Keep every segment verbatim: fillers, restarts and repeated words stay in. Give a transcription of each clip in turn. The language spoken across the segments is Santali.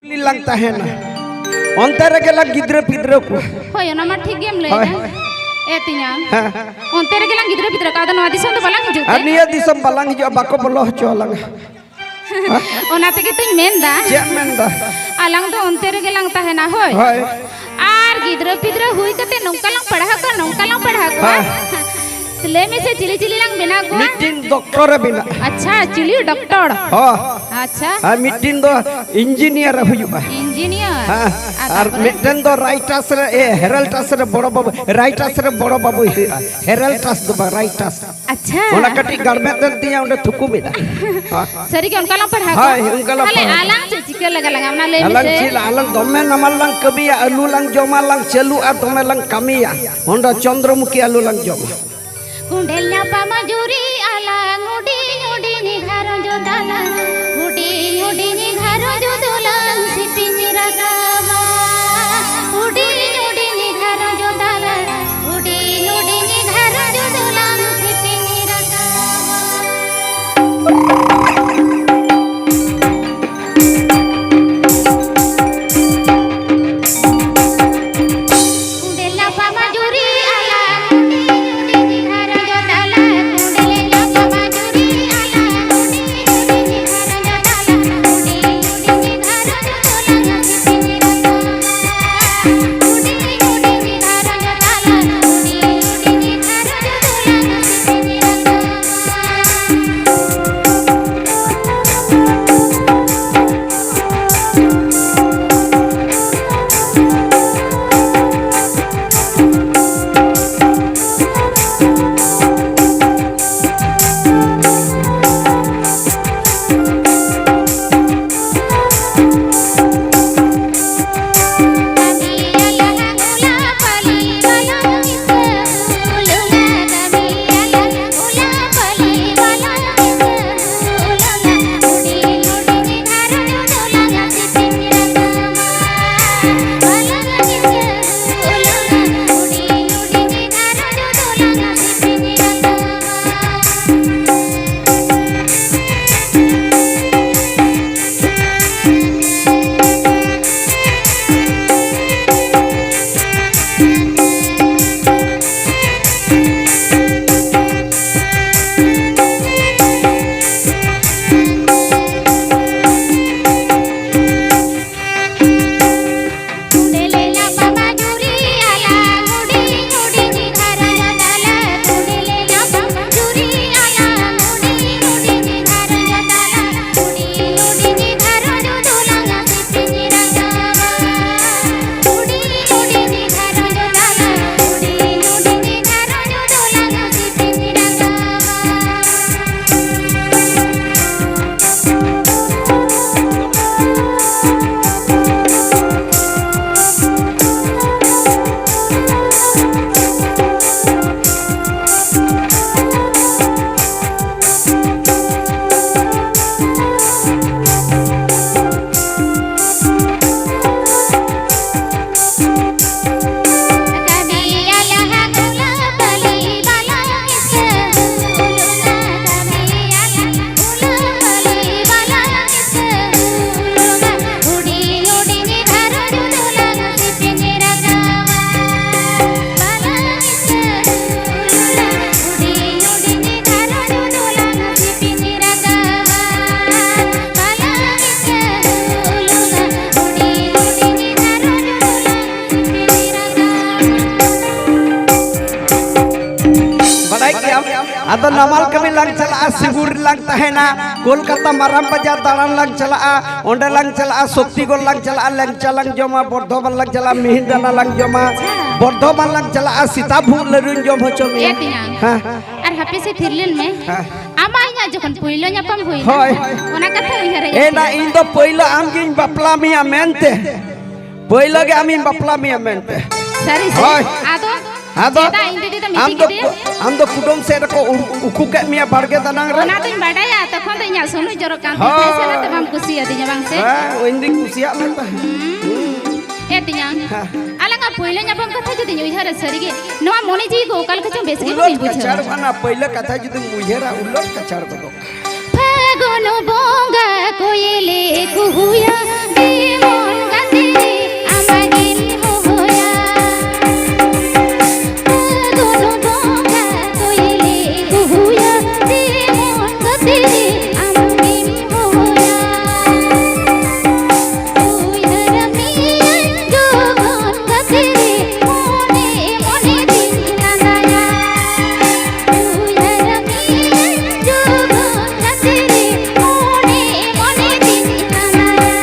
ᱞᱟᱝ ᱛᱟᱦᱮᱱᱟ, ᱚᱱᱛᱮ ᱨᱮᱜᱮ ᱞᱟᱝ ᱜᱤᱫᱽᱨᱟᱹ ᱯᱤᱫᱽᱨᱟᱹ ᱠᱚᱣᱟ᱾ ᱦᱳᱭ, ᱚᱱᱟ ᱢᱟ ᱴᱷᱤᱠ ᱜᱮᱢ ᱞᱟᱹᱭ ᱦᱳᱭ᱾ ᱮᱫᱟ᱾ ᱮ ᱛᱤᱧᱟ᱾ ᱦᱮᱸ᱾ ᱚᱱᱛᱮ ᱨᱮᱜᱮ ᱞᱟᱝ ᱜᱤᱫᱽᱨᱟᱹ ᱯᱤᱫᱽᱨᱟᱹ ᱠᱚᱣᱟ, ᱟᱫᱚ ᱱᱚᱣᱟ ᱫᱤᱥᱚᱢ ᱫᱚ ᱵᱟᱞᱟᱝ ᱦᱤᱡᱩᱜ ᱟᱨ ᱛᱮ? ᱱᱤᱭᱟᱹ ᱫᱤᱥᱚᱢ ᱵᱟᱞᱟᱝ ᱦᱤᱡᱩᱜᱼᱟ, ᱵᱟᱠᱚ ᱵᱚᱞᱚ ᱦᱚᱪᱚ ᱟᱞᱟᱝᱟ᱾ ᱚᱱᱟ ᱛᱮᱜᱮ ᱛᱚᱧ ᱢᱮᱱᱫᱟ᱾ ᱪᱮᱫ ᱢᱮᱱᱫᱟ? ᱟᱞᱟᱝ ᱫᱚ ᱚᱱᱛᱮ ᱨᱮᱜᱮ ᱞᱟᱝ ᱛᱟᱦᱮᱱᱟ, ᱦᱳᱭ᱾ ᱦᱳᱭ᱾ ᱟᱨ ᱜᱤᱫᱽᱨᱟᱹ ᱯᱤᱫᱽᱨᱟᱹ ᱦᱩᱭ ᱠᱟᱛᱮ ᱱᱚᱝᱠᱟ ᱞᱟᱝ ᱯᱟᱲᱦᱟᱣ ᱠᱚᱣᱟ, ᱱᱚᱝᱠᱟ ᱞᱟᱝ ᱯᱟᱲᱦᱟᱣ ᱠᱚᱣᱟ᱾ ᱦᱮᱸ᱾ ᱞᱟᱹᱭ ᱢᱮᱥᱮ, ᱪᱤᱞᱤ ᱪᱤᱞᱤ ᱞᱟᱝ ᱵᱮᱱᱟᱣ ᱠᱚᱣᱟ? ᱢᱤᱫᱴᱤᱱ ᱰᱚᱠᱴᱚᱨᱮ ᱵᱮᱱᱟᱜᱼᱟ᱾ ᱟᱪᱪᱷᱟ, ᱪᱤᱞᱤ ᱰᱚᱠᱴᱚᱨ? ᱦᱚᱸ᱾ ᱟᱪᱪᱷᱟ᱾ ᱟᱨ ᱢᱤᱫᱴᱤᱱ ᱫᱚ ᱤᱧᱡᱤᱱᱤᱭᱟᱨᱮ ᱦᱩᱭᱩᱜᱼᱟ᱾ ᱤᱧᱡᱤᱱᱤᱭᱟᱨ? ᱦᱮᱸ᱾ ᱟᱨ ᱟᱨ ᱛᱟᱨᱯᱚᱨᱮ? ᱢᱤᱫᱴᱮᱱ ᱫᱚ ᱨᱟᱭᱴᱟᱥ ᱨᱮ, ᱮ, ᱦᱮᱨᱟᱞᱴᱟᱥ ᱨᱮ ᱵᱚᱲᱚ ᱵᱟᱹᱵᱩ, ᱨᱟᱭᱴᱟᱥ ᱨᱮ ᱵᱚᱲᱚ ᱵᱟᱹᱵᱩᱭ ᱦᱩᱭᱩᱜᱼᱟ᱾ ᱦᱮᱨᱟᱞᱴᱟᱥ ᱫᱚ ᱵᱟᱝ, ᱨᱟᱭᱴᱟᱥ᱾ ᱟᱪᱪᱷᱟ᱾ ᱚᱱᱟ ᱠᱟᱹᱴᱤᱡ ᱜᱟᱲᱢᱮᱫ ᱮᱱ ᱛᱤᱧᱟ, ᱚᱸᱰᱮ ᱛᱷᱩᱠᱩᱢ ᱮᱫᱟ᱾ ᱥᱟᱹᱨᱤ ᱜᱮ ᱚᱱᱠᱟ ᱞᱟᱝ ᱯᱟᱲᱦᱟᱣ ᱠᱚᱣᱟ? ᱦᱳᱭ, ᱚᱱᱠᱟ ᱞᱟᱝ ᱛᱟᱦᱞᱮ ᱯᱟᱲᱦᱟᱣ ᱠᱚᱣᱟ᱾ ᱟᱞᱟᱝ ᱪᱮᱫ ᱪᱤᱠᱟᱹ ᱞᱟᱜᱟ ᱞᱟᱝᱟ, ᱚᱱᱟ ᱞᱟᱹᱭ ᱟᱞᱟᱝ ᱢᱮᱥᱮ᱾ ᱪᱮᱫ ᱞᱟᱝ, ᱟᱞᱟᱝ ᱫᱚᱢᱮ ᱱᱟᱢᱟᱞ ᱞᱟᱝ ᱠᱟᱹᱢᱤᱭᱟ, ᱟᱹᱞᱩ ᱞᱟᱝ ᱡᱚᱢᱟ, ᱞᱟᱝ ᱪᱟᱹᱞᱩᱜᱼᱟ, ᱫᱚᱢᱮ ᱞᱟᱝ ᱠᱟᱹᱢᱤᱭᱟ᱾ ᱦᱚᱸᱰᱟ ᱪᱚᱱᱫᱨᱚᱢᱩᱠᱷᱤ ᱟᱹᱞᱩ ᱞᱟᱝ ᱡᱚᱢᱟ᱾ ᱠᱚᱸᱰᱮᱞ ᱧᱟᱯᱟᱢ ᱡᱩᱨᱤ ᱟᱞᱟᱝ, ᱦᱩᱰᱤᱧ ᱦᱩᱰᱤᱧ ᱜᱷᱟᱨᱚᱸᱡᱽ ᱛᱟᱞᱟᱝ, ᱦᱩᱰᱤᱧ ᱦᱩᱰᱤᱧ ᱜᱷᱟᱨᱚᱸᱡᱽ ᱫᱚᱞᱟᱝ ᱥᱮᱯᱮᱧ ᱨᱟᱠᱟᱵᱟ᱾ ᱦᱩᱰᱤᱧ ᱦᱩᱰᱤᱧ ᱜᱷᱟᱨᱚᱸᱡᱽ ᱛᱟᱞᱟᱝ, ᱦᱩᱰᱤᱧ ᱦᱩᱰᱤᱧ ᱜᱷᱟᱨᱚᱸᱡᱽ ᱫᱚᱞᱟᱝ ᱥᱮᱯᱮᱧ ᱨᱟᱠᱟᱵᱟ᱾ ᱠᱚᱸᱰᱮᱞ ᱧᱟᱯᱟᱢ ᱡᱩᱨᱤ ᱟᱞᱟᱝ, ᱦᱩᱰᱤᱧ ᱦᱩᱰᱤᱧ ᱜᱷᱟᱨᱚᱸᱡᱽ ᱛᱟᱞᱟᱝ, ᱠᱚᱸᱰᱮᱞ ᱟᱫᱚ ᱱᱟᱢᱟᱞ ᱠᱟᱹᱢᱤ ᱞᱟᱝ ᱪᱟᱞᱟᱜᱼᱟ, ᱥᱤᱜᱩᱲ ᱨᱮ ᱞᱟᱝ ᱛᱟᱦᱮᱱᱟ, ᱠᱳᱞᱠᱟᱛᱟ ᱢᱟᱨᱟᱢ ᱵᱟᱡᱟᱨ ᱫᱟᱬᱟᱱ ᱞᱟᱝ ᱪᱟᱞᱟᱜᱼᱟ, ᱚᱸᱰᱮ ᱞᱟᱝ ᱪᱟᱞᱟᱜᱼᱟ, ᱥᱚᱠᱛᱤᱜᱚᱲ ᱞᱟᱝ ᱪᱟᱞᱟᱜᱼᱟ, ᱞᱮᱝᱪᱟ ᱞᱟᱝ ᱡᱚᱢᱟ, ᱵᱚᱨᱫᱷᱚᱢᱟᱱ ᱞᱟᱝ ᱪᱟᱞᱟᱜᱼᱟ, ᱢᱤᱦᱤᱫᱟᱱᱟ ᱞᱟᱝ ᱡᱚᱢᱟ, ᱟᱪᱪᱷᱟ᱾ ᱵᱚᱨᱫᱷᱚᱢᱟᱱ ᱞᱟᱝ ᱪᱟᱞᱟᱜᱼᱟ, ᱥᱤᱛᱟᱵᱷᱳᱜ ᱞᱟᱹᱰᱩᱧ ᱡᱚᱢ ᱦᱚᱪᱚ ᱢᱮᱭᱟ᱾ ᱮ ᱛᱮᱧᱟᱝ᱾ ᱦᱮᱸ᱾ ᱟᱨ ᱦᱟᱯᱮ ᱥᱮ ᱛᱷᱤᱨ ᱞᱮᱱ ᱢᱮ᱾ ᱦᱮᱸ᱾ ᱟᱢᱟᱜ ᱤᱧᱟᱹᱜ ᱡᱚᱠᱷᱚᱱ ᱯᱳᱭᱞᱳ ᱧᱟᱯᱟᱢ ᱦᱩᱭᱱᱟ, ᱦᱳᱭ᱾ ᱚᱱᱟ ᱠᱟᱛᱷᱟ ᱩᱭᱦᱟᱹᱨ ᱦᱮᱡ ᱮ ᱮᱱᱟ᱾ ᱤᱧ ᱫᱚ ᱯᱳᱭᱞᱳ ᱟᱢ ᱜᱤᱧ ᱵᱟᱯᱞᱟ ᱢᱮᱭᱟ ᱢᱮᱱᱛᱮ᱾ ᱯᱳᱭᱞᱳ ᱜᱮ ᱟᱢᱤᱧ ᱵᱟᱯᱞᱟ ᱢᱮᱭᱟ ᱢᱮᱱᱛᱮ᱾ ᱥᱟᱹᱨᱤ ᱥᱮ? ᱦᱳᱭ᱾ ᱟᱫᱚ? ᱟᱫᱚ ᱪᱮᱫᱟᱜ ᱤᱧ ᱫᱤᱫᱤ ᱫᱚ ᱟᱢ ᱢᱤᱫᱴᱤᱡ ᱫᱚ ᱜᱤᱫᱽᱨᱟᱹ? ᱠᱩ-, ᱟᱢ ᱫᱚ ᱠᱩᱰᱟᱹᱢ ᱥᱮᱫ ᱨᱮᱠᱚ ᱩ-, ᱩᱠᱩ ᱠᱮᱫ ᱢᱮᱭᱟ ᱵᱟᱲᱜᱮ ᱫᱟᱱᱟᱝ ᱨᱮ᱾ ᱚᱱᱟ ᱫᱚᱧ ᱵᱟᱰᱟᱭᱟ, ᱛᱚᱠᱷᱚᱱ ᱫᱚ ᱤᱧᱟᱜ ᱥᱩᱱᱩᱡ ᱡᱚᱨᱚᱜ ᱠᱟᱱ ᱛᱤᱧ ᱛᱟᱦᱮᱸ᱾ ᱦᱳᱭ᱾ ᱥᱮ ᱚᱱᱟᱛᱮ ᱵᱟᱢ ᱠᱩᱥᱤᱭᱟᱫᱤᱧᱟ ᱵᱟᱝ ᱥᱮ? ᱦᱮᱸ, ᱤᱧ ᱫᱩᱧ ᱠᱩᱥᱤᱭᱟᱜ ᱢᱮ ᱛᱟᱦᱮᱸᱫ᱾ ᱦᱩᱸ᱾ ᱮ ᱛᱮᱧᱟᱝ, ᱦᱮᱸ᱾ ᱟᱞᱟᱝᱟᱜ ᱯᱳᱭᱞᱳ ᱧᱟᱯᱟᱢ ᱠᱟᱛᱷᱟ ᱡᱩᱫᱤᱧ ᱩᱭᱦᱟᱹᱨᱟ ᱥᱟᱹᱨᱤᱜᱮ, ᱱᱚᱣᱟ ᱢᱚᱱᱮ ᱡᱤᱣᱤ ᱠᱚ ᱚᱠᱟ ᱞᱮᱠᱟ ᱪᱚᱝ ᱵᱮᱥ ᱜᱮ ᱩᱞᱟᱹᱴ ᱵᱟᱹᱧ ᱵᱩᱡᱷᱟᱹᱣᱟ᱾ ᱠᱟᱪᱷᱟᱲ ᱠᱟᱱᱟ, ᱯᱳᱭᱞᱳ ᱠᱟᱛᱷᱟ ᱡᱩᱫᱤᱢ ᱩᱭᱦᱟᱹᱨᱟ, ᱩᱞᱟᱹᱴ ᱠᱟᱪᱷᱟᱲ ᱜᱚᱫᱚᱜ᱾ ᱯᱷᱟᱹᱜᱩᱱ ᱵᱚᱸᱜᱟ ᱠᱚᱭᱮᱞᱮ ᱠᱩᱦᱩᱭᱟ, ᱡᱤᱵᱚᱱ ᱜᱟᱛᱮ ᱨᱮ ᱟᱢᱟᱜᱤᱧ ᱦᱚᱦᱚᱭᱟ᱾ ᱯᱷᱟᱹᱜᱩᱱ ᱵᱚᱸᱜᱟ ᱠᱚᱭᱮᱞᱮ ᱠᱩᱦᱩᱭᱟ, ᱡᱤᱵᱚᱱ ᱜᱟᱛᱮ ᱨᱮ ᱟᱢᱜᱮᱢ ᱦᱚᱦᱚᱭᱟ᱾ ᱩᱭᱦᱟᱹᱨ ᱢᱮᱭᱟᱹᱧ ᱡᱚᱠᱷᱚᱱ ᱜᱟᱛᱮ ᱨᱮ ᱢᱚᱱᱮ ᱢᱚᱱᱮ ᱛᱤᱧ ᱞᱟᱸᱫᱟᱭᱟ᱾ ᱩᱭᱦᱟᱹᱨ ᱢᱮᱭᱟᱹᱧ ᱡᱚᱠᱷᱚᱱ ᱜᱟᱛᱮ ᱨᱮ ᱢᱚᱱᱮ ᱢᱚᱱᱮ ᱛᱤᱧ ᱞᱟᱸᱫᱟᱭᱟ᱾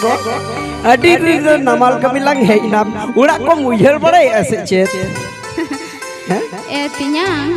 ᱜᱚ, ᱟᱹᱰᱤ ᱫᱤᱱ ᱫᱚ ᱱᱟᱢᱟᱞ ᱠᱟᱹᱢᱤ ᱞᱟᱝ ᱦᱮᱡ ᱮᱱᱟ, ᱚᱲᱟᱜ ᱠᱚᱢ ᱩᱭᱦᱟᱹᱨ ᱵᱟᱲᱟᱭᱮᱫᱼᱟ ᱥᱮ ᱪᱮᱫ? ᱦᱮᱸ? ᱮ ᱛᱮᱧᱟᱝ,